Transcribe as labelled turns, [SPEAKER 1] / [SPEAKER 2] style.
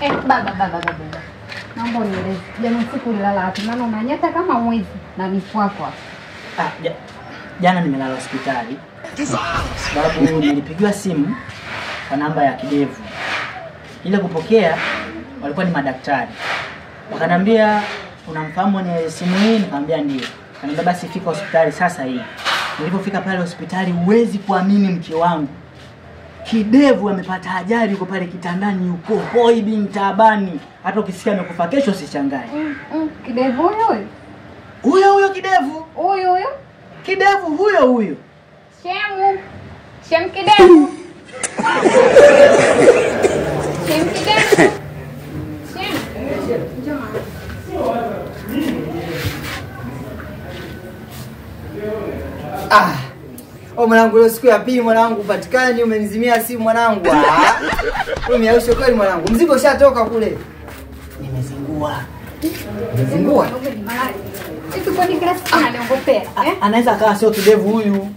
[SPEAKER 1] Baba baba baba. Naomba unieleze. Jana usiku ulilala wapi? Maana unanyata kama mwizi na mikwako hapa.
[SPEAKER 2] Ah, jana nimelala hospitali. Sababu nilipigiwa simu kwa namba ya Kidevu. Ile kupokea walikuwa ni madaktari. Wakaniambia unamfahamu mwenye simu hii? Nikamwambia ndio. Akaniambia basi fika hospitali sasa hivi. Nilipofika pale hospitali huwezi kuamini mke wangu. Kidevu amepata ajali, yuko pale kitandani, yuko hoi bin taabani. Hata ukisikia amekufa kesho usishangae.
[SPEAKER 1] Kidevu huyo huyo?
[SPEAKER 2] Huyo huyo Kidevu.
[SPEAKER 1] Huyo huyo?
[SPEAKER 2] Kidevu huyo huyo.
[SPEAKER 1] Shemu. Shem Kidevu. Shem Kidevu. Shem. Njoo.
[SPEAKER 3] Ah. Oh mwanangu, leo siku ya pili mwanangu upatikani, umenizimia simu mwanangu. Ah. Wewe umeausha kweli mwanangu. Mzigo ushatoka kule.
[SPEAKER 2] Nimezingua.
[SPEAKER 3] Nimezingua.
[SPEAKER 1] Hivi kwani kila siku ananiongopea, eh?
[SPEAKER 2] Anaweza akawa sio Kidevu huyu.